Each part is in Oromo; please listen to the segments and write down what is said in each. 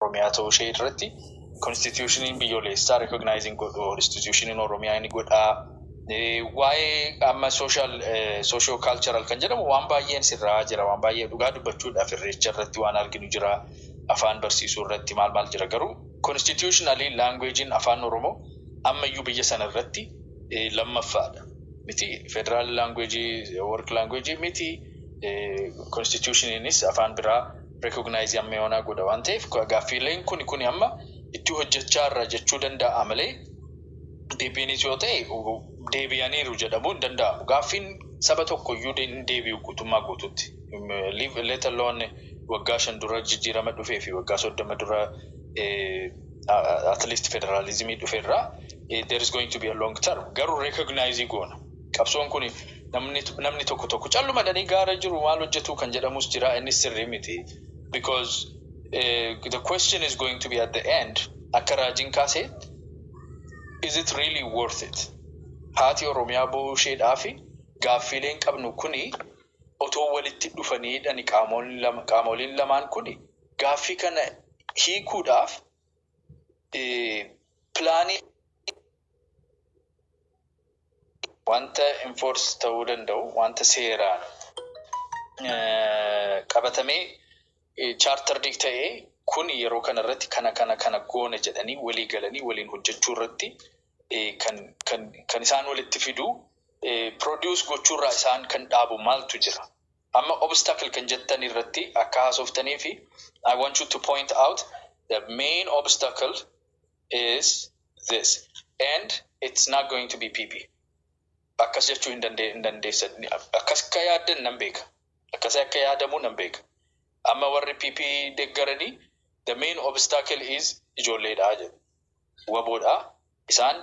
Oromiyaa ta'uu ishee irratti constitutioniin biyyoolessaa recognizing godhu, constitutioniin Oromiyaa inni godhaa. Waa'ee amma social socio cultural kan jedhamu waan baay'een sirraa jira. Waan baay'ee dhugaa dubbachuudhaaf Irreecha irratti waan arginu jira, afaan barsiisuu irratti maal maal jira. Garuu constitutionally languagein Afaan Oromoo ammayyuu biyya sana irratti lammaffaadha. Miti federal language, work language miti. Constitutioniinis afaan biraa recognize amma yoonaa godha waan ta'eef, gaaffiileen kuni amma itti hojjechaa irra jechuu danda'a malee, deebiinis yoo ta'e deebi'aniiru jedhamuu hin danda'amu. Gaaffiin saba tokko iyyuu hin deebi'u guutummaa guutuutti. Let alone waggaa 5 dura jijjiirama dhufee fi waggaa 30 dura at least federalismii dhufeerraa, there is going to be a long term. Garuu recognize goona. Qabsoon kun namni tokko tokko calluma dhanii gaara jiru maal hojjetu kan jedhamus jira, innis sirrii miti. Because the question is going to be at the end, akka raajiin kaasee, is it really worth it? Haati Oromiyaa bo'uu isheedhaa fi gaaffiileen qabnu kuni otoo walitti dhufanii dhani qaamoliin lamaan kuni gaaffii kana hiikuudhaaf planii wanta enforce ta'uu danda'u, wanta seeraan qabatamee chartered ta'ee kun yeroo kana irratti kana kana kana goona jedhanii walii galanii waliin hojjechuu irratti kan isaan walitti fidu produce gochuurraa isaan kan dhaabu maaltu jira? Amma obstacle kan jettan irratti akka haasoftanii fi I want you to point out the main obstacle is this and it's not going to be PP. Akkas jechuu hin dandeessan. Akkas akka yaaddan nan beeka. Akkas akka yaadamu nan beeka. Amma warri PP deeggaranii the main obstacle is ijoolleedha jedhu. Waboodha. Isaan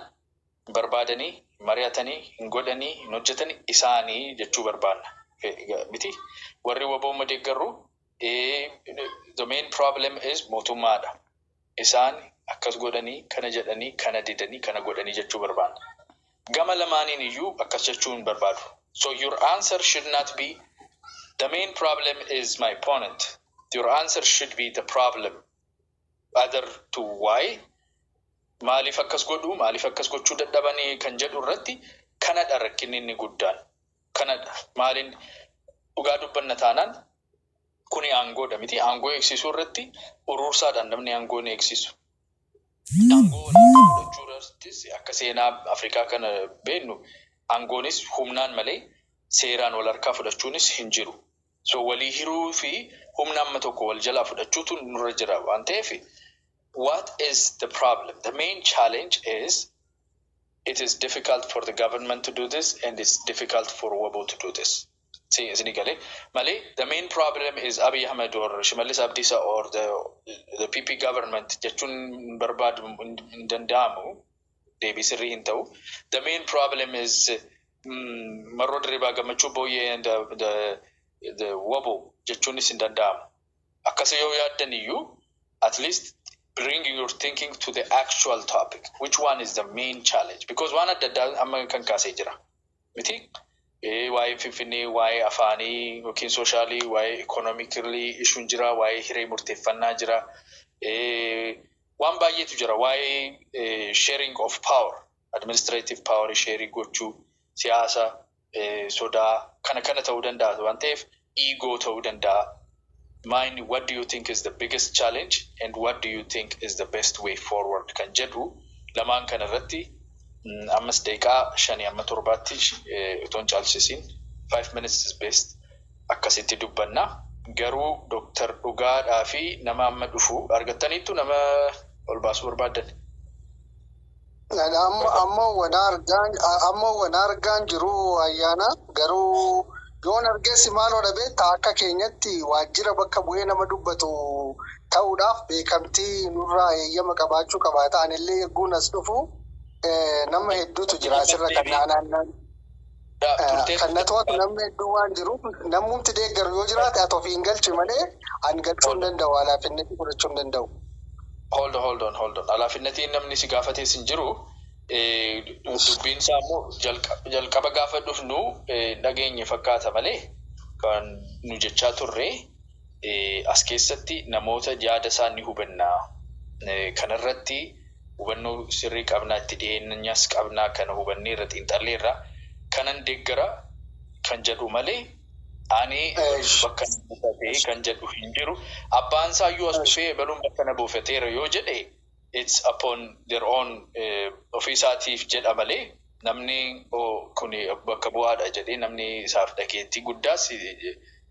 barbaadanii, mari'atanii, hin godhanii, hin hojjetanii isaanii jechuu barbaanna. Miti warri wabooma deeggarru the main problem is mootummaadha. Isaan akkas godhanii, kana jedhanii, kana didanii, kana godhanii jechuu barbaanna. Gama lamaaniin iyyuu akkas jechuu hin barbaadu. So your answer should not be the main problem is my opponent. Your answer should be the problem. Other to why, maaliif akkas godhu, maaliif akkas gochuu dadhabanii kan jedhu irratti kanadha rakkinni inni guddaan. Kanadha. Maaliin dhugaa dubbanna taanaan kuni aangoodha miti. Aangoo eegsisuu irratti uruursaadhaan namni aangoo ni eegsisu. Aangoo walharkaa fudhachuu irrattis akka seenaa Afrikaa kana beeknu aangoonis humnaan malee seeraan wal harkaa fudhachuunis hin jiru. So walii hiruu fi humna amma tokko wal jalaa fudhachuutu nurra jira waan ta'eef, what is the problem? The main challenge is it is difficult for the government to do this and it's difficult for WABO to do this. See, isinii galee malee the main problem is Abiy Ahmed or Shimallis Abdisa or the PP government jechuun hin barbaadu, hin danda'amu, deebii sirrii hin ta'u. The main problem is Marroo Dirribii, Gammachuu Booyyee and the WABO jechuunis hin danda'amu. Akkasa yoo yaaddan iyyuu at least bring your thinking to the actual topic. Which one is the main challenge? Because waan adda addaa amma kan kaasee jira. Miti? Waa'ee Finfinnee, waa'ee afaanii yookiin socialii, waa'ee economically issuun jira, waa'ee hiree murteeffannaa jira. Waan baay'eetu jira. Waa'ee sharing of power, administrative power sharing gochuu, siyaasa, sodaa kana kana ta'uu danda'a waan ta'eef, ego ta'uu danda'a. Mine, what do you think is the biggest challenge and what do you think is the best way forward kan jedhu lamaan kana irratti ammas daqiiqaa 5 amma 7tti otoo hin caalchisiin, 5 minutes is best, akkasitti dubbanna. Garuu Dooktar Dhugaadhaa fi nama amma dhufu argattaniittu nama ol baasuu barbaaddan. Amma wana argaan jiru ayyaana, garuu yoon argeessi maaloo beektaa, akka keenyatti waajjira bakka bu'ee nama dubbatu ta'uudhaaf beekamtii nurraa eeyyama qabaachuu qabaata. Anillee yegguun as dhufu nama hedduutu jira asirra kan naannaan. Kan na to'atu namni hedduu waan jiruuf, namumti deeggaru yoo jiraate ati ofiin galchi malee ani galchuu hin danda'u, alaafinnetti fudhachuu hin danda'u. Hold on, hold on, hold on. Alaafinnetiin namni si gaafatees hin jiru. Dubbiin isaa immoo jalqaba gaafa dhufnu dhageenye fakkaata malee kan nu jechaa turre As keessatti namoota yaada isaan ni hubannaa. Kanarratti hubannoo sirrii qabnaa, itti dhiyeenyas qabnaa, kana hubannee irra xiinxalleerra kanan deeggara kan jedhu malee ani bakka na buufatee kan jedhu hin jiru. Abbaan isaayyuu as dhufee ebaluun bakka na buufateera yoo jedhe, it's upon their own, ofii isaatiif jedha malee namni kun bakka bu'aadha jedhee namni isaaf dhageettii guddaas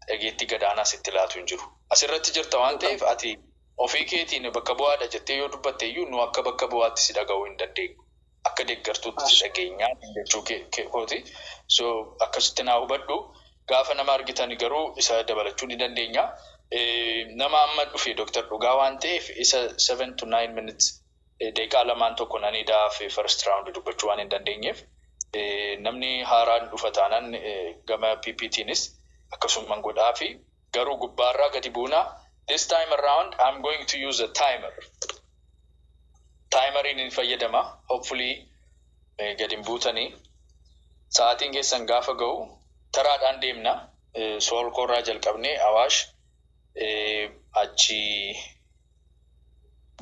dhageettii gadaanaas itti laatu hin jiru. Asirratti jirta waan ta'eef, ati ofii keetiin bakka bu'aadha jettee yoo dubbatte iyyuu nu akka bakka bu'aatti si dhaga'uu hin dandeenyu. Akka deeggartuutti si dhageenyaa jechuu kooti. So akkasitti naa hubadhu. Gaafa nama argitan garuu isa dabalachuu ni dandeenya. Nama amma dhufe Dr. Dhugaa waan ta'eef isa 7 to 9 minutes, daqiiqaa lamaan tokko nani daaf first round dubbachuu waan hin dandeenyeef, namni haaraan dhufa taanaan gama PPTnis akkasumaan godhaa fi garuu gubbaarraa gadi buunaa. This time around I'm going to use a timer. Timeriin hin fayyadama. Hopefully gadi hin buutanii. Sa'aatiin keessan gaafa ga'u taraadhaan deemna. Soolkoorraa jalqabnee Awaash, achi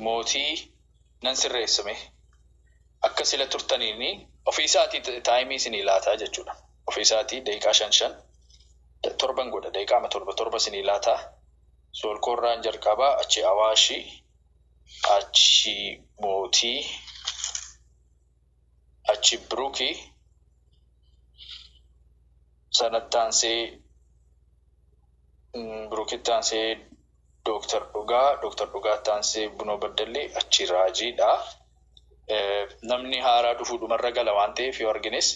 Mootii nan sirreessame. Akka sila turtaniini ofii isaatii timeii isinii laataa jechuudha. Ofii isaatii daqiiqaa shan shan torban godha, daqiiqaama torba torba isinii laataa. Soolkoorraan jalqabaa, achi Awaashii, achi Mootii, achi Biruukii, sanatti aansee Biruukitti aansee Dooktar Dhugaa, Dooktar Dhugaatti aansee Bunoo Baddallee, achi Raajiidha. Namni haaraa dhufuu dhumarra gala waan ta'eef yoo argines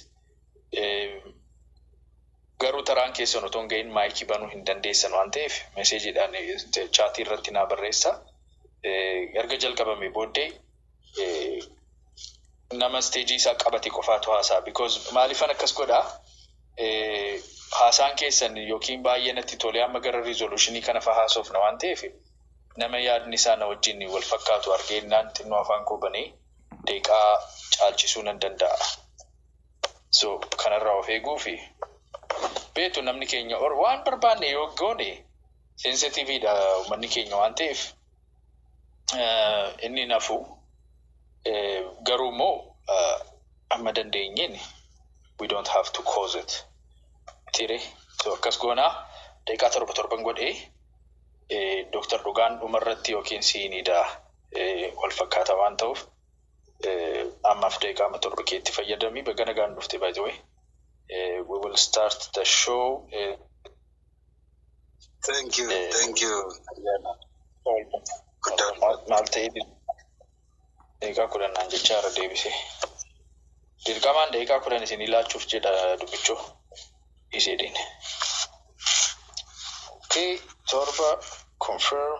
garuu taraan keessan otoo hin gahin maayikii banuu hin dandeessan waan ta'eef messageiidhaan chatii irratti naa barreessa. Erga jalqabame booddee nama stageii isaa qabate qofaatu haasa'a. Because maaliifan akkas godhaa? Haasaan keessan yookiin baay'ee natti tolee amma gara resolutionii kana fa'aa haasofna waan ta'eef, nama yaadni isaa na wajjin wal fakkaatu argeennaan xinnoo afaan koo banee daqiiqaa caalchisuu nan danda'a. So kanarraa of eeguu fi beektu namni keenya or waan barbaanne yoo goone sensitiveiidha uummanni keenya waan ta'eef inni nafu. Garuu immoo amma dandeenyeen we don't have to cause it. Tire, so akkas goonaa, daqiiqaa torba torban godhee Dooktar Dhugaan dhumarratti yookiin siiniidha wal fakkaata waan ta'uuf ammaaf daqiiqaa 7 keetti fayyadamii. Baga nagaan dhufte, by the way. We will start the show. Thank you, thank you. Maal ta'ee daqiiqaa 10 naan jecha irra deebisee. Dirqamaan daqiiqaa 10 isin laachuuf jedha dubbichoo iseedhiin. Okay, 7, confirm.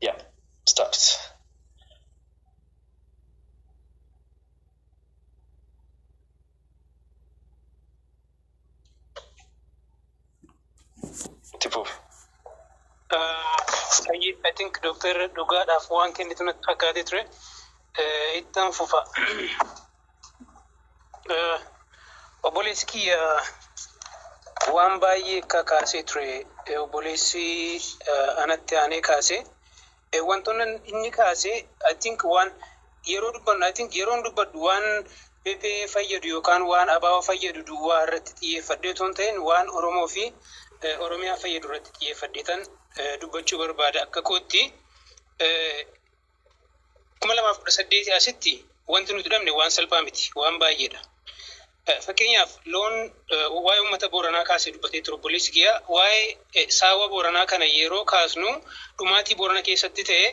Yeah, start. Itti fufi. I think Dr. Dhugaadhaaf waan kennitu natti fakkaatee ture. Ittan fufa. Obboleessi kiyya waan baay'ee kakaasee ture. Obboleessi anatti aanee kaasee. Wantoonni inni kaasee, I think waan yeroo dubbannu, I think yeroon dubbadhu waan PP fayyadu yookaan waan ABO fayyadu duwwaa irratti xiyyeeffadhee otoo hin ta'in, waan Oromoo fi Oromiyaa fayyadu irratti xiyyeeffadhee dubbachuu barbaada akka kootti. 2018 asitti wanti nuti dhabne waan salphaa miti, waan baay'eedha. Fakkeenyaaf loon, waa'ee uummata Booranaa kaasee dubbatee ture obboleessi kiyya. Waa'ee saawwa Booranaa kana yeroo kaasnu, dhumaatii Boorana keessatti ta'e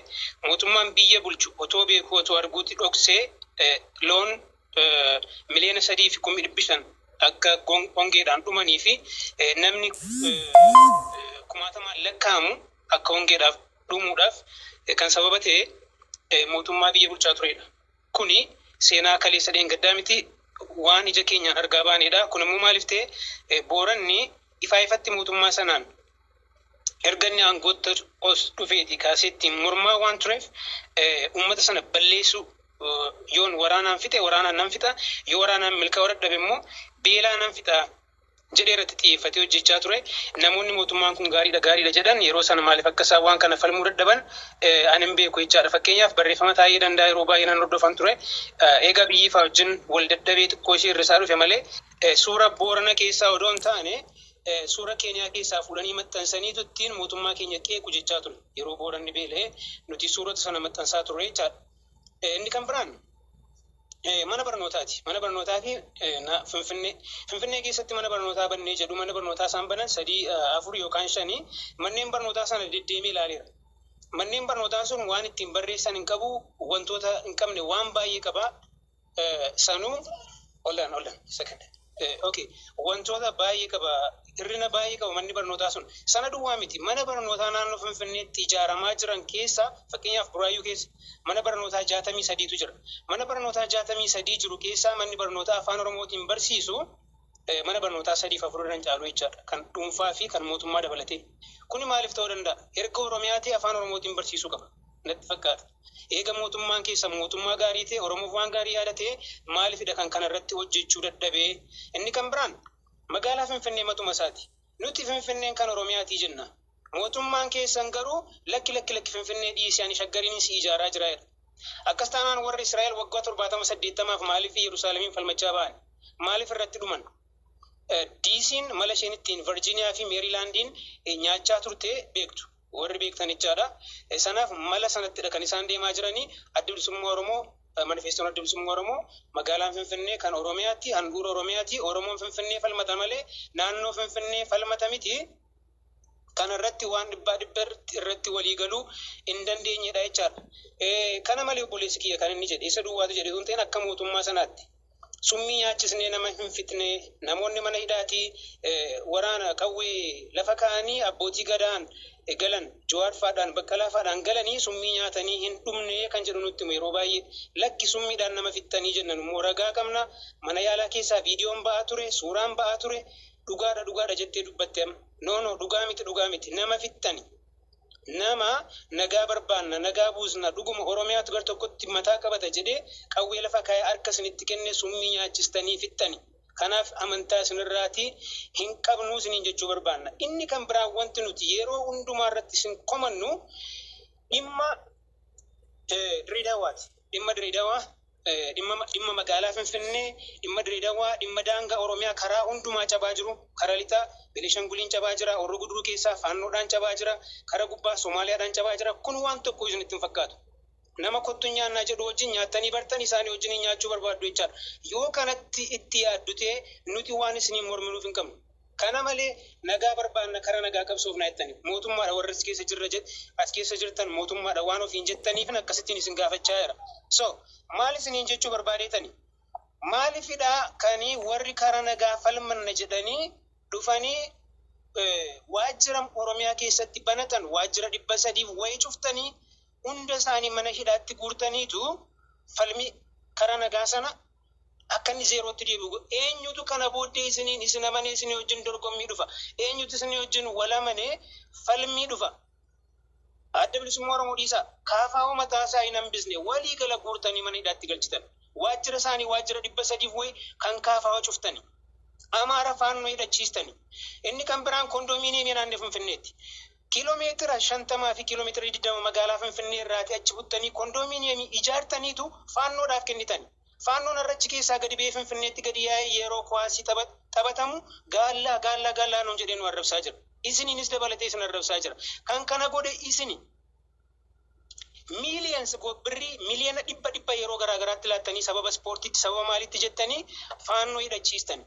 mootummaan biyya bulchu otoo beekuu, otoo arguutti dhoksee loon 3,500,000 akka hongeedhaan dhumanii fi namni kumaatamaan lakkaa'amu akka hongeedhaaf dhumuudhaaf kan sababa ta'e mootummaa biyya bulchaa turedha. Kuni seenaa kaleessa dheengaddaa miti, waan ija keenyaan argaa baanedha. Kun immoo maaliif ta'e? Booranni ifaa ifatti mootummaa sanaan erga inni aangootti os dhufeeti kaasee ittiin mormaa waan tureef uummata sana balleessuu Yoon waraanaan fixe, waraanaan nan fixa, yoo waraanaan milkaa'uu dadhabe immoo beelaa nan fixa jedhee irratti xiyyeeffatee hojjechaa ture. Namoonni mootummaan kun gaariidha gaariidha jedhan yeroo sana maaliif akka isaan waan kana falmuu dadhaban ani hin beeku jechaadha. Fakkeenyaaf, barreeffama Taa'ee Danda'a yeroo baay'ee nan hordofan ture. Egaa biyyi fa'aa wajjin wal dadhabee xiqqoo ishee hir'isaa dhufe malee, suura Boorana keessaa odoo hin taane suura Keeniyaa keessaa fuudhanii maxxansaniitu ittiin mootummaa keenya qeequ jechaa ture. Yeroo Booranni beela'ee nuti suurota sana maxxansaa turre jechaadha. Inni kan biraan mana barnootaati. Mana barnootaa fi Finfinnee. Finfinnee keessatti mana barnootaa bannee jedhu. Mana barnootaa isaan banan sadii, afur yookaan shanii. Manneen barnootaa sana deddeemee ilaaleera. Manneen barnootaa sun waan ittiin barreessan hin qabu, wantoota hin qabne waan baay'ee qaba. Sanuu, hold on, hold on second. Okay, wantoota baay'ee qaba, hir'ina baay'ee qaba manni barnootaa sun. Sana duwwaa miti, mana barnootaa naannoo Finfinneetti ijaaramaa jiran keessa, fakkeenyaaf Buraayyuu keessa mana barnootaa 63tu jira. Mana barnootaa 63 jiru keessaa manni barnootaa afaan Oromootiin barsiisu mana barnootaa sadiif afur irra hin caalu jechaadha. Kan dhuunfaa fi kan mootummaa dabalatee. Kuni maaliif ta'uu danda'a? Erga Oromiyaa ta'e afaan Oromootiin barsiisuu qaba natti fakkaata. Eega mootummaan keessa mootummaa gaarii ta'e, Oromoof waan gaarii yaada ta'e, maaliifidha kan kana irratti hojjechuu dadhabee? Inni kan biraan magaalaa Finfinnee matuma isaati. Nuti Finfinneen kan Oromiyaatii jenna. Mootummaan keessan garuu lakki, lakki, lakki, Finfinnee dhiisii, ani Shaggariin si ijaaraa jira jedha. Akkas taanaan warri Israa'el waggaa 70, 80f maaliif Yerusaalemiin falmachaa ba'an? Maaliif irratti dhuman? DC'n mala isheen ittiin Virgiiniyaa fi Meerilaandiin nyaachaa turte beektu. Warri beektan jechaadha. Sanaaf mala sanattidha kan isaan deemaa jiranii. Adda Bilisummaa Oromoo, manifestoon Adda Bilisummaa Oromoo magaalaan Finfinnee kan Oromiyaatti, handhuura Oromiyaati. Oromoon Finfinnee falmata malee naannoo Finfinnee falmata miti. Kana irratti waan dhibbaa dhibba irratti walii galuu hin dandeenyedha jechaadha. Kana malee obboleessi kiyya kan inni jedhe isa duwwaatu jedhe sun ta'in akka mootummaa sanaatti. Summii nyaachisnee nama hin fixne, namoonni mana hidhaatii waraana qawwee lafa kaa'anii abbootii gadaan galan, Jawaar faadhaan, Baqqalaa faadhaan galanii summii nyaatanii hin dhumne kan jedhu nutti himu yeroo baay'ee. Lakki, summiidhaan nama fixxanii jennan immoo ragaa qabna. Mana yaalaa keessaa viidiyoon ba'aa ture, suuraan ba'aa ture. Dhugaadha, dhugaadha jettee dubbatte amma. No, no, dhugaa miti, dhugaa miti, nama fixxani. Nama nagaa barbaanna, nagaa buusna, dhuguma Oromiyaatu gar tokkotti mataa qabata jedhee qawwee lafa kaa'ee harka isinitti kenne summii nyaachistanii fixxani. Kanaaf amantaa isinirraatii hin qabnuu isiniin jechuu barbaanna. Inni kan biraan wanti nuti yeroo hundumaa irratti isin komannu dhimma Dirree Dawaati. Dhimma Dirree Dawaa, dhimma magaalaa Finfinnee, dhimma Dirree Dawaa, dhimma daangaa Oromiyaa karaa hundumaa cabaa jiru. Karaa lixaa Benishanguliin cabaa jira, Horroo Guduruu keessaa Faannoodhaan cabaa jira, karaa gubbaa Somaaliyaadhaan cabaa jira. Kun waan tokko isinitti hin fakkaatu. Nama kottu nyaannaa jedhu wajjin nyaattanii bartan, isaanii wajjin nyaachuu barbaaddu jechaadha. Yoo kanatti itti yaaddu ta'e, nuti waan isiniin morminuuf hin qabnu. Kana malee nagaa barbaanna, karaa nagaa qabsoofnaa jettani. Mootummaadha warri as keessa jirra jedhe, as keessa jirtan mootummaadha waan ofiin jettaniif akkasittiin isin gaafachaa jira. So maal isiniin jechuu barbaadeetani? Maaliifidha kanii warri karaa nagaa falmanna jedhanii dhufanii waajjira Oromiyaa keessatti banatan waajjira 300f wayii cuftanii, hunda isaanii mana hidhaatti guurtaniitu falmi karaa nagaa sana akka inni zeerootti deebi'u? Eenyutu kana booddee isiniin isin amanee isinii wajjin dorgommii dhufa? Eenyutu isinii wajjin wal amanee falmii dhufa? Adda Bilisummaa Oromoo dhiisaa, KFO mataa isaa hin hambisne, walii gala guurtanii mana hidhaatti galchitan. Waajjira isaanii waajjira 300f wayii kan KFO cuftani. Amaara Faannoo hidhachiistani. Inni kan biraan kondominiyeemii naannoo Finfinneetti. Kiiloomeetira 50 fi kiiloomeetira 20 magaalaa Finfinnee irraatii achi buttanii kondominiyeemii ijaartaniitu Faannoodhaaf kennitani. Faannoon har'achi keessaa gadi ba'ee Finfinneetti gadi yaa'ee yeroo kuwaasii taphatamu gaallaa gaallaa gaallaa nuun jedhee nu arrabsaa jira. Isiniinis dabalatee isin arrabsaa jira. Kan kana godhe isini. Millions, birrii miliyoona dhibba dhibba yeroo garaa garaatti laattanii, sababa ispoortiitti, sababa maalitti jettanii Faannoo hidhachiistani.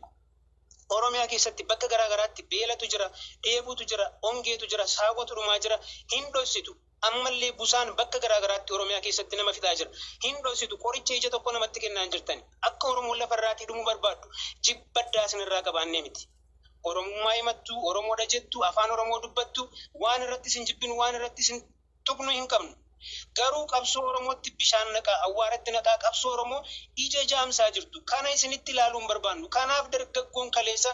Oromiyaa keessatti bakka garaa garaatti beelatu jira, dheebuutu jira, hongeetu jira, saawwatu dhumaa jira, hin dhossitu. Ammallee busaan bakka garaa garaatti Oromiyaa keessatti nama fixaa jira. Hin dhossitu, qoricha ija tokko namatti kennaa hin jirtani. Akka Oromoon lafarraatii dhumuu barbaaddu jibbaddaa isinirraa qabaannee miti. Oromummaa himattu, Oromoodha jettu, afaan Oromoo dubbattu, waan irratti isin jibbinu, waan irratti isin tuqnu hin qabnu. Garuu qabsoo Oromootti bishaan naqaa, awwaaratti naqaa, qabsoo Oromoo ija jaamsaa jirtu. Kana isinitti ilaaluu hin barbaannu. Kanaaf dargaggoon kaleessa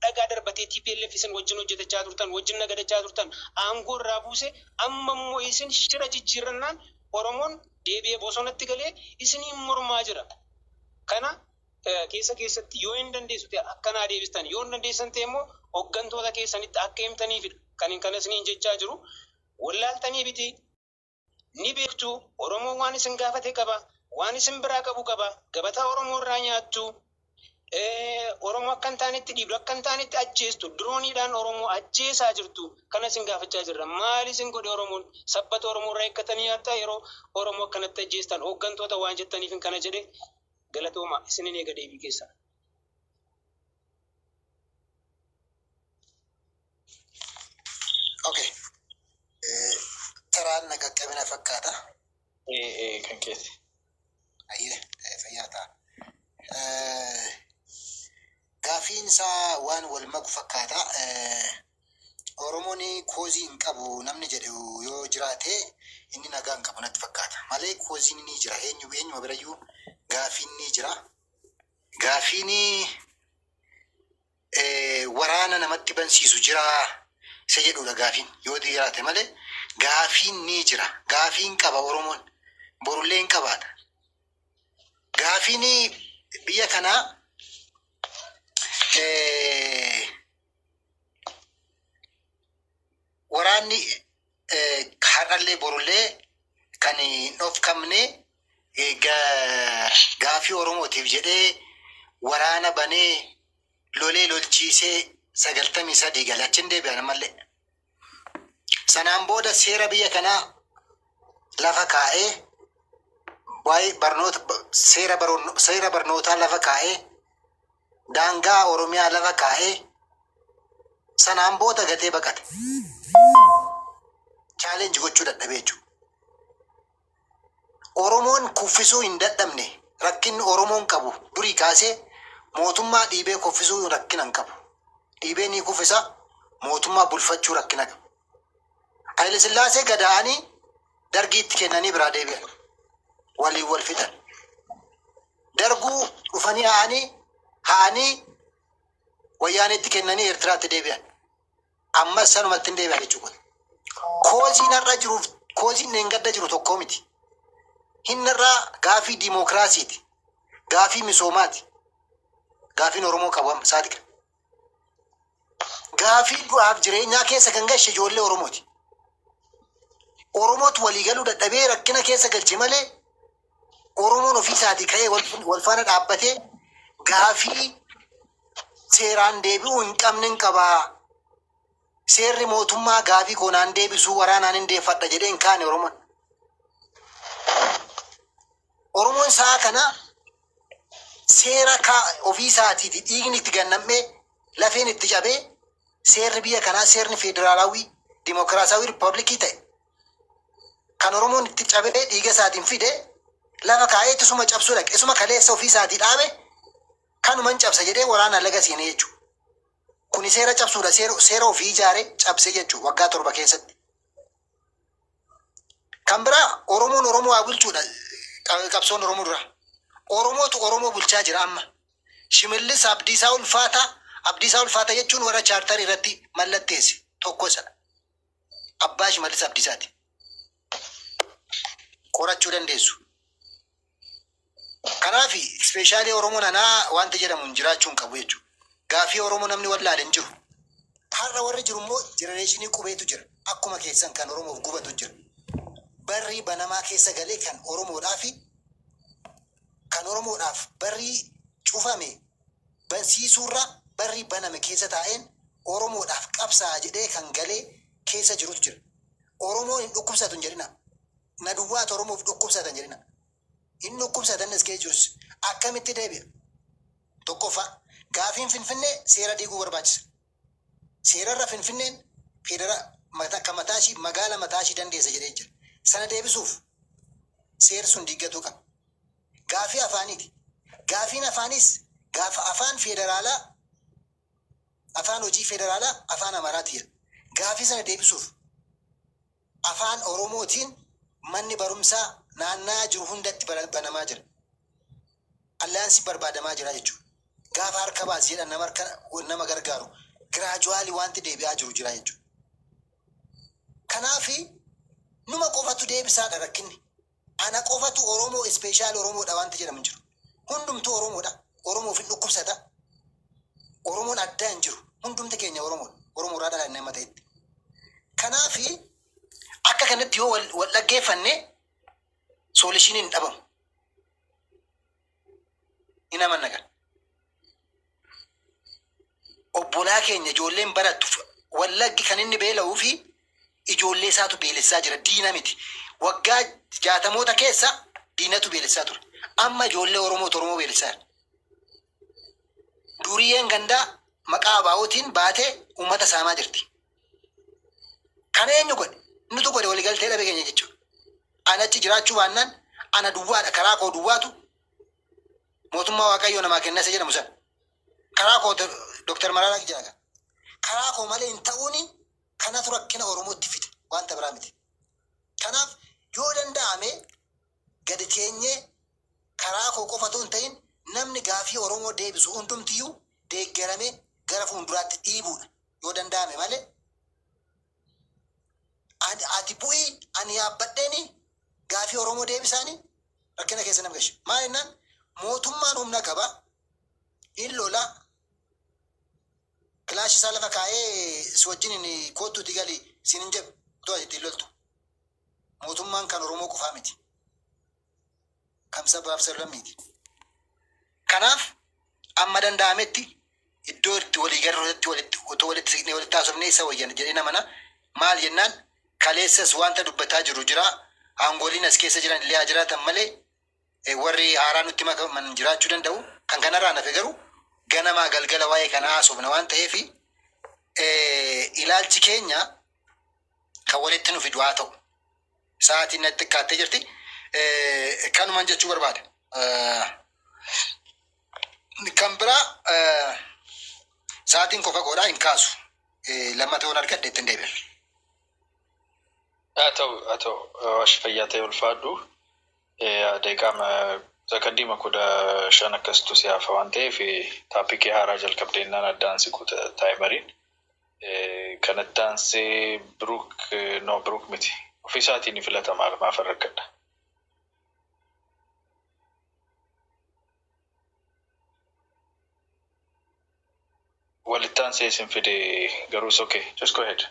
dhagaa darbatee TPLF isin wajjin hojjetachaa turtan, wajjin nagadachaa turtan aangoo irraa buuse, amma immoo isin shira jijjiirrannaan Oromoon Deebi'ee bosonatti galee isiniin mormaa jira. Kana keessa keessatti yoo hin dandeessu ta'e akkanaa deebistan, yoo hin dandeessan ta'e immoo hooggantoota keessanitti akka himtaniifidha. Kan hin kana isiniin jechaa jiru wallaaltanii biti ni beektu. Oromoon waan isin gaafate qaba, waan isin biraa qabu qaba, gabataa Oromoo irraa nyaattu, Oromoo akka hin taanetti dhiibdu, akka hin taanetti ajjeestu, dirooniidhaan Oromoo ajjeesaa jirtu. Kana isin gaafachaa jirra. Maal isin godhe Oromoon? Sabbata Oromoo irraa eeggatanii nyaattaa yeroo Oromoo akkanatti ajjeestan hooggantoota waan jettaniif kana jedhe. Galatooma, isinin eega deebii keessa. Okay. Taraan na qaqqabina fakkaata. Kan keessa. Ayyee, fayyaa ta'a. Gaafiin isaa waan wal maku fakkaata. Oromoon cause hin qabu namni jedhu yoo jiraate inni nagaa hin qabu natti fakkaata. Malee causeiin ni jira. Eenyu eenyuma birayyuu gaafiin ni jira. Gaafiin waraana namatti bansiisu jira isa jedhudha gaafiin yoo jiraate malee gaafiin ni jira. Gaafiin qaba Oromoon. Borullee hin qabaata. Gaafiin biyya kanaa waraanni har'allee borullee kan hin dhofkamne gaafii Oromootiif jedhee waraana banee lolee lolchiisee 93 gale achiin deebi'an ammallee. Sanaan booda seera biyya kanaa lafa kaa'ee, waa'ee barnoota, seera barnootaa lafa kaa'ee, daangaa Oromiyaa lafa kaa'ee, sanaan booda gatee baqate. Challenge gochuu dadhabee jechuudha. Oromoon kuffisuu hin dadhabne. Rakkinni Oromoon qabu durii kaasee mootummaa dhiibee kuffisuu rakkina hin qabu. Dhiibee ni kuffisa, mootummaa bulfachuu rakkina qaba. Haile Sillaasee gadaa'anii Dargiitti kennanii biraa deebi'an. Waliin wal fixan. Darguu dhufanii ha'anii ha'anii Wayyaaneetti kennanii Eertiraatti deebi'an. Ammas sanumatti hin deebi'an jechuudha. Causeiin har'a jiruuf causeiin dheengadda jiru tokko miti. Inni irraa gaafii diimookiraasiiti. Gaafii misoomaati. Gaafiin Oromoo qabu amma isaati kana. Gaafii du'aaf jireenyaa keessa kan gashe ijoollee Oromooti. Oromootu waliigaluu dadhabee rakkina keessa galche malee Oromoon ofii isaatii ka'ee wal faana dhaabbatee gaafii seeraan deebi'uu hin qabne hin qabaa. Seerri mootummaa gaafii koonaan deebisuu waraanaan hin deeffadha jedhee hin kaane Oromoon. Oromoon sa'a kana seera ofii isaatiiti dhiigni itti gannamee, lafeen itti cabee, seerri biyya kanaa seerni federaalaawii dimokiraasawii riippaabilikii ta'e kan Oromoon itti cabee dhiiga isaatiin fide lafa kaa'ee isuma cabsuu dhaqe, isuma kaleessa ofii isaatii dhaabe kanuman cabsa jedhee waraana laga seenee jechuudha. Kuni seera cabsuudha, seera ofii ijaaree cabsee jechuudha waggaa 7 keessatti. Kan biraa Oromoon Oromoo haa bulchuudha qabsoon Oromoo dura. Oromootu Oromoo bulchaa jira amma. Shimallis Abdiisaa Ulfaataa, Abdiisaa Ulfaataa jechuun warra chaartarii irratti mallatteesse tokko isadha. Abbaa Shimallis Abdiisaati. Qorachuu dandeessu. Kanaaf special Oromoo nanaa wanta jedhamu hin jiraachuu hin qabu jechuudha. Gaafii Oromoo namni wallaale hin jiru. Har'a warri jiru immoo generation qubeetu jira. Akkuma keessan kan Oromoof gubatu jira. Barrii banamaa keessa galee kan Oromoodhaaf barrii cufame bansiisuurra barrii baname keessa taa'een Oromoodhaaf qabsaa jedhee kan galee keessa jirutu jira. Oromoon hin dhukkubsatu hin jedhina. Na duwwaatu Oromoof dhukkubsata hin jedhina. Hin dhukkubsatan as keessa jirus akkamitti deebi'a? Tokkoffaa, gaafiin Finfinnee seera diiguu barbaachisa. Seerarra Finfinneen federa kan mataa ishii, magaala mataa ishii dandeessa jedhee jira. Sana deebisuuf seerri sun diiggatuu qaba. Gaafii afaaniiti. Gaafiin afaanis gaafa afaan federaalaa, afaan hojii federaalaa afaan Amaaraati jedha. Gaafii sana deebisuuf afaan Oromootiin manni barumsaa naannaa jiru hundatti banamaa jira. Alliance barbaadamaa jira jechuudha. Gaafa harka baas jedhan nama harka nama gargaaru gradually wanti deebi'aa jiru jira jechuudha. Kanaafi numa qofatu deebisaadha rakkinni. Ana qofatu Oromoo special Oromoodha wanti jedhamu hin jiru. Hundumtuu Oromoodha. Oromoof hin dhukkubsata. Oromoon addaa hin jiru. Hundumti keenya Oromoodha. Oromoo irraa dhalanne amma ta'etti. Kanaafi akka kanatti yoo wal dhaggeeffanne solutioniin hin dhabamu. Hin amanna kana. Obbolaa keenya ijoolleen barattu, Wallaggi kan inni beela'uu fi ijoollee isaatu beelessaa jira, diina miti. Waggaa 60moota keessa diinatu beelessaa ture. Amma ijoollee Oromootu Oromoo beelessaa jira. Duriyyeen gandaa maqaa abaa'ootiin baatee uummata saamaa jirti. Kana eenyu godhe? Nutu godhe, waliigaltee dhabe keenya jechuudha. Ani achi jiraachuu baannaan ana duwwaadha, karaa koo duwwaatu mootummaa Waaqayyoo namaa kenna isa jedhamu sana. Karaa koo Dooktar Mararaa jedha. Karaa koo malee hin ta'uuni kanatu rakkina Oromootti fide, wanta biraa miti. Kanaaf yoo danda'ame gadi teenyee karaa koo qofa otoo hin ta'in namni gaafii Oromoo deebisu hundumtiyyuu deeggaramee gara fuulduraatti dhiibuudha yoo danda'ame malee, ati bu'ii ani yaabbadheeni gaafii Oromoo deebisaanii rakkina keessa nama gashe. Maal jennaan, mootummaan humna qaba, hin lola, kilaashii isaa lafa kaa'ee si wajjin kottuuti gali siin hin jedhu otoo ati ittiin loltu. Mootummaan kan Oromoo qofaa miti. Kan sabaaf sablammiiti. Kanaaf amma danda'ametti iddoo itti walii gallu walitti otoo walitti siqnee walitti haasofnee isa wayyan jedhee namana. Maal jennaan, kaleessas wanta dubbataa jiru jira. Aangoliin as keessa jiran illee haa jiraatan malee, warri haaraa nutti makaman jiraachuu danda'u. Kan kanarraa nafe garuu ganamaa galgala waa'ee kana haasofna waan ta'eef, ilaalchi keenya kan walitti nu fidu haa ta'u. Sa'aatiin natti xiqqaattee jirti. Kanuman jechuu barbaada. Kan biraa sa'aatiin qofa godhaa hin kaasu. Lammata yoon argadhe ittiin deebi'a. Haa ta'u, waashi fayyaa ta'e, ulfaadhu. Daqiiqaa sakandii 15 akkasitu si hafa waan ta'eef, topicii haaraa jalqabdeennaan addaan si kuta timeriin. Kanatti aansee Biruuk, no, Biruuk miti. Ofii isaatiin ni filatama, maaf rakkadha. Walitti aansee isin fide garuu, it's okay. Just go ahead.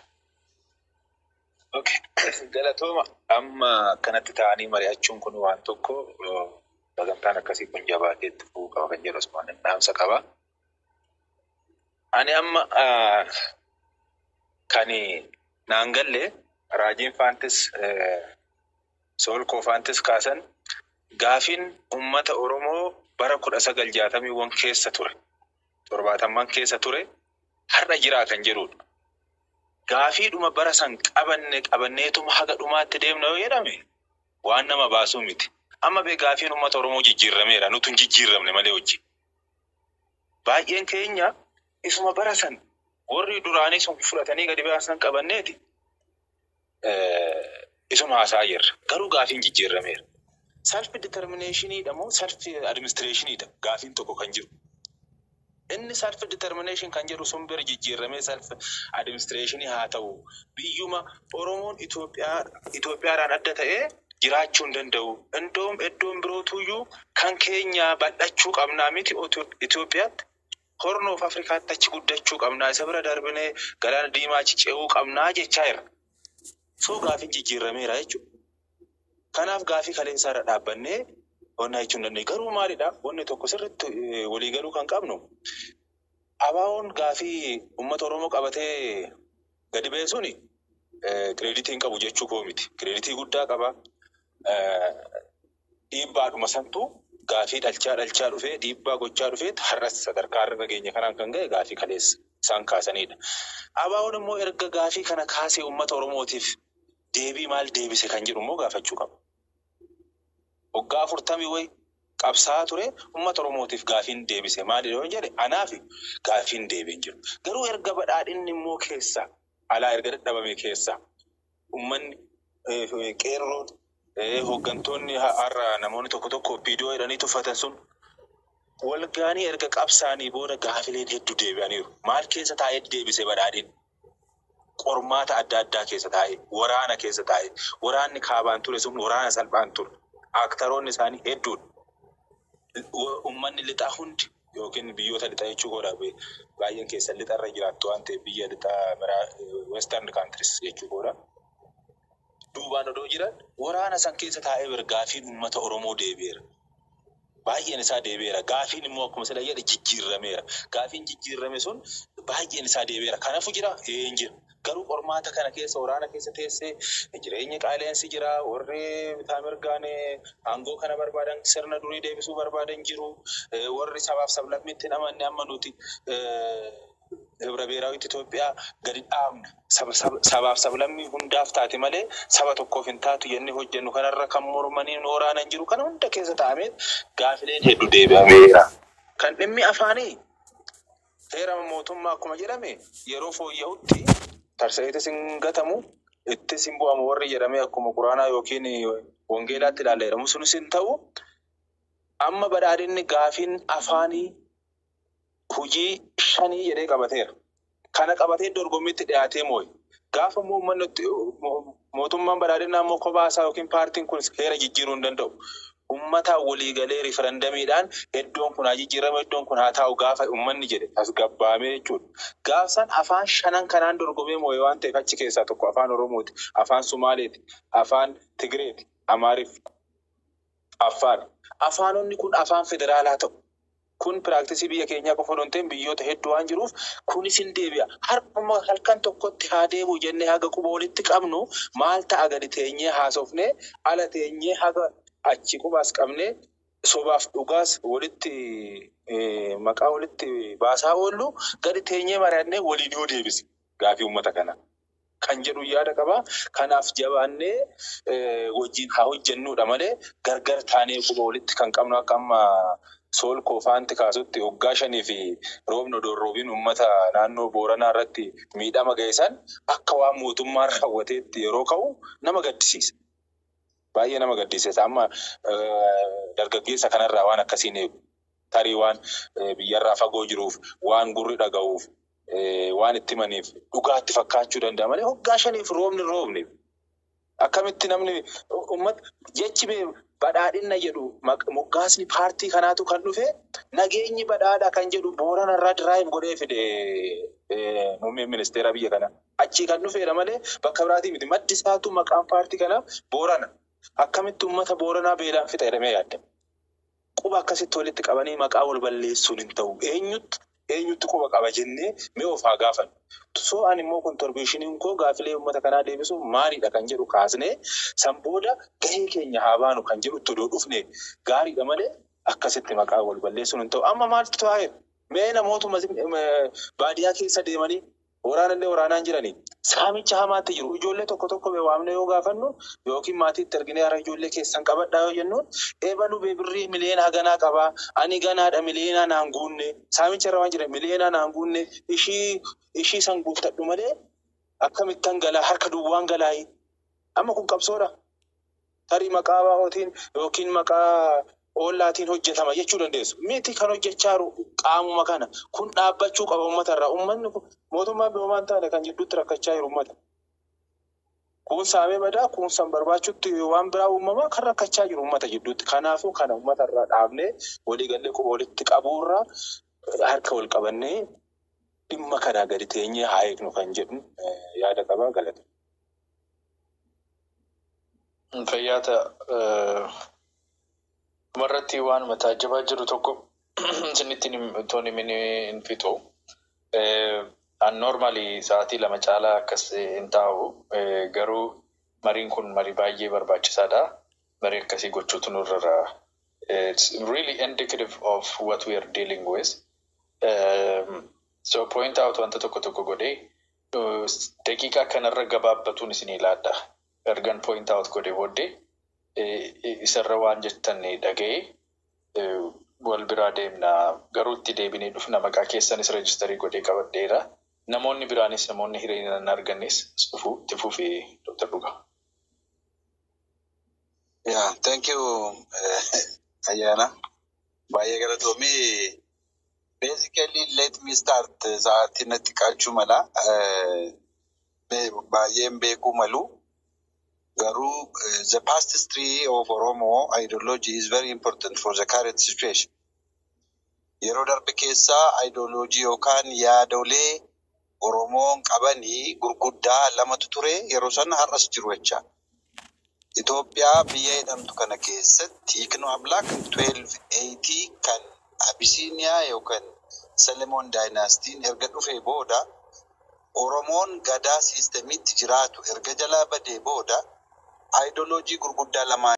Okay. Galatooma, amma akkanatti ta'anii mari'achuun kun waan tokko, sagantaan akkasii kun jabaatee itti fufuu qaba kan jedhu asumaan dhaamsa qaba. Ani amma kan naan galle, raajiin faantis soolkoo faantis kaasan, gaafiin uummata Oromoo bara 1960wwan keessa ture, 70n keessa ture har'a jiraa kan jedhudha. Gaafiidhuma bara san qabanne qabanneetuma haga dhumaatti deemna yoo jedhame waan nama baasuu miti. Amma bee gaafiin uummata Oromoo jijjiirrameera, nutu hin jijjiirramne malee hojii. Baay'een keenya isuma bara san warri duraanii sun fudhatanii gadi baasan qabanneeti isuma haasaa jirra. Garuu gaafiin jijjiirrameera. Self determinationiidha moo self administrationiidha gaafiin tokko kan jiru? Inni self determination kan jedhu sun bira jijjiirramee self administrationii haa ta'u. Biyyuma Oromoon Itoophiyaa Itoophiyaadhaan adda ta'ee jiraachuu hin danda'u. Indoom iddoon birootuyyuu kan keenya bal'achuu qabnaa miti, Itoophiyaatti. Horn of Afrikaatti achi guddachuu qabnaa, isa bira darbinee galaana diimaa achi ce'uu qabnaa jechaa jira. So gaafiin jijjiirrameera jechuudha. Kanaaf gaafii kaleessaa irra dhaabbannee onnaa jechuu hin dandeenyu. Garuu maalidha? Wanni tokko sirriitti waliigaluu kan qabnu, ABO'n gaafii uummata Oromoo qabatee gadi ba'e suni creditii hin qabu jechuu koo miti. Creditii guddaa qaba. Dhiibbaadhuma santuu gaafii dhalchaa dhalchaa dhufee, dhiibbaa gochaa dhufee, har'as sadarkaa har'a geenye kanaan kan ga'e gaafii kaleessa isaan kaasanidha. ABO'n immoo erga gaafii kana kaasee uummata Oromootiif deebii maal deebise kan jedhu immoo gaafachuu qaba. Waggaa 40 wayi qabsaa'aa ture, uummata Oromootiif gaafiin deebise maali yoo jedhe, anaaf gaafiin deebiin hin jiru. Garuu erga badhaadhinni immoo keessa alaa erga dadhabame keessa uummanni, qeerroon, hooggantoonni har'a namoonni tokko tokko viidiyoo jedhanii tuffatan sun walgaanii erga qabsaanii booda gaafileen hedduu deebi'aniiru. Maal keessa taa'ee deebise badhaadhinni? Qormaata adda addaa keessa taa'ee, waraana keessa taa'ee, waraanni kaabaan ture sun waraana salphaan ture. Actoroonni isaanii hedduudha. Uummanni lixaa hundi yookiin biyyoota lixaa jechuu godha, baay'een keessan lixarra jiraattu waan ta'eef, biyya lixaa, western countries jechuu godha. Duubaan odoo jiran waraana san keessa taa'ee bir gaafiin uummata Oromoo deebi'eera. Baay'een isaa deebi'eera. Gaafiin immoo akkuma sila jedhe jijjiirrameera. Gaafiin jijjiirrame sun baay'een isaa deebi'eera. Kanafu jira? Ee, hin jira. Garuu qormaata kana keessa waraana keessa teessee jireenyi qaala'insi jira. Warri bitaa mirgaan aangoo kana barbaadan, sirna durii deebisuu barbaadan jiru. Warri sabaaf sablammiitti hin amanne, amma nuti Hibra Beeraawwitti Itoophiyaa gadi dhaabna. Sabaaf sablammii hundaaf taate malee saba tokkoof hin taatu jennee hojjennu kanarra kan mormanii nu waraanan jiru. Kana hunda keessa taa'amee gaafileen hedduu deebi'ameera. Kan dhimmi afaanii heera mootummaa akkuma jedhame yeroo fooyya'utti tarsa'eetis hin gatamu, ittis hin bu'amu warri jedhamee akkuma quraanaa yookiin wangeelaatti ilaalla jedhamu sunis hin ta'u. Amma badhaadhinni gaafiin afaanii hojii shanii jedhee qabateera. Kana qabatee dorgommiitti dhiyaatee moo'e. Gaafa immoo uummanni mootummaan badhaadhinaa immoo kophaa isaa yookiin paartiin kun heera jijjiiruu hin danda'u. Uummataan walii galee riifarandamiidhaan iddoon kun haa jijjiiramu, iddoon kun haa taa'u gaafa uummanni jedhe tasgabbaamee jechuudha. Gaafsan afaan shanan kanaan dorgomee moo'e waan ta'eef, achi keessaa tokko afaan Oromooti, afaan Sumaaleeti, afaan Tigireeti, Amaariif, Affaar. Afaanonni kun afaan federaalaa ta'u. Kun practice biyya keenyaa qofa osoo hin ta'in biyyoota hedduu waan jiruuf kunis hin deebi'a. Har'uma halkan tokkotti haa deebi'u jennee haga quba walitti qabnu maal ta'a, gadi teenyee haasofnee, ala teenyee haga achi qubaas qabnee sobaaf dhugaas walitti maqaa walitti baasaa oollu, gadi teenyee mari'annee waliin yoo deebise gaafii uummata kanaa kan jedhu yaada qaba. Kanaaf jabaannee wajjin haa hojjennuudha malee gargar taanee quba walitti kan qabnu akka amma sool koofaanti kaasutti waggaa 5 fi roobni odoo hin roobiin uummata naannoo Booranaa irratti miidhama ga'e san akka waan mootummaan raawwateetti yeroo ka'u nama gaddisiisa. Baay'ee nama gaddisiisa. Amma dargaggeessa kanarraa waan akkasiin eegu. Tarii waan biyyarraa fagoo jiruuf, waan gurri dhaga'uuf, waan itti himaniif dhugaatti fakkaachuu danda'a malee waggaa 5f roobni hin roobne. Akkamitti namni uummata jechi badhaadhina jedhu, moggaasni paartii kanaatu kan dhufe, nageenyi badhaadha kan jedhu Boorana irraa derive godhee fide muummeen ministeera biyya kanaa. Achii kan dhufeedha malee bakka biraatii miti. Maddi isaatu maqaan paartii kanaa Boorana. Akkamitti uummata Booranaa beelaan fixa jedhamee yaadama? Quba akkasitti walitti qabanii maqaa wal balleessuun hin ta'u. Eenyutti eenyutti quba qaba jennee mee of haa gaafannu. So ani immoo contributioniin koo gaafilee uummata kanaa deebisuuf maalidha kan jedhu kaasnee, san booda gahee keenya haa baanu kan jedhutti odoo dhufne gaariidha malee akkasitti maqaa wal balleessuun hin ta'u. Amma maaltu ta'aa jira? Mee namootuma baadiyyaa keessa deemanii waraanallee waraanaan jiranii saamicha hamaatti jiru. Ijoollee tokko tokko mee waamne yoo gaafannu yookiin maatiitti arginee hara ijoollee keessan qabadhaa yoo jennuun, eebalu birrii miliyoona haganaa qabaa, ani ganaadha, miliyoona naan guunne, saamicha irra waan jiran miliyoona naan guunne, ishii san guuttadhu malee akkamittan galaa, harka duwwaan galaayi. Amma kun qabsoodha. Tarii maqaa baa'ootiin yookiin maqaa oollaatiin hojjetama jechuu dandeessu. Miti, kan hojjechaa jiru qaamuma kana. Kun dhaabbachuu qaba uummata irraa. Uummanni kun mootummaan biyyoomaan taane kan jidduutti rakkachaa jiru uummata. Kun saamee badaa, kun san barbaachutti waan biraa uumamaa kan rakkachaa jiru uummata jidduutti. Kanaafuu kana uummata irraa dhaabnee waliigallee quba walitti qabuurraa harka wal qabannee dhimma kanaa gadi teenyee haa eegnu kan jedhu yaada qabaa, galata. Fayyaata, dhumarratti waan taajjabaa jiru tokko isinitti toon himin hin fixu. An normally sa'aatii 2 caalaa akkas hin taa'u. Garuu mariin kun marii baay'ee barbaachisaadha. Marii akkasii gochuutu nurra. It's really indicative of what we are dealing with. So point out wanta tokko tokko godhee daqiiqaa kanarra gabaabbatuun isin ilaadha. Ergan point out godhee booddee isarra waan jettan dhaga'ee wal biraa deemna. Garuu itti deebinee dhufna, maqaa keessanis register godhee qabadheera. Namoonni biraanis, namoonni hiriira hin argannes dhufu, itti fufee Dr. Dhugaa. Yeah, thank you, Ayana. Baay'ee galatoomii. Basically, let me start, sa'aatii natti qaachuu mala. Baay'een beekuu malu. Garuu the past history of Oromo ideology is very important for the current situation. Yeroo darbe keessaa ideology yookaan yaadolee Oromoon qabanii gurguddaa lamatu ture, yeroo sana har'as jiru jecha. Itoophiyaa biyya jedhamtu kana keessatti Yikuno Amlaak 1280 kan Abisiiniyaa yookaan Solomon Dynastiin erga dhufee booda, Oromoon gadaa systemiitti jiraatu erga jalaa badee booda, ideology gurguddaa lamaan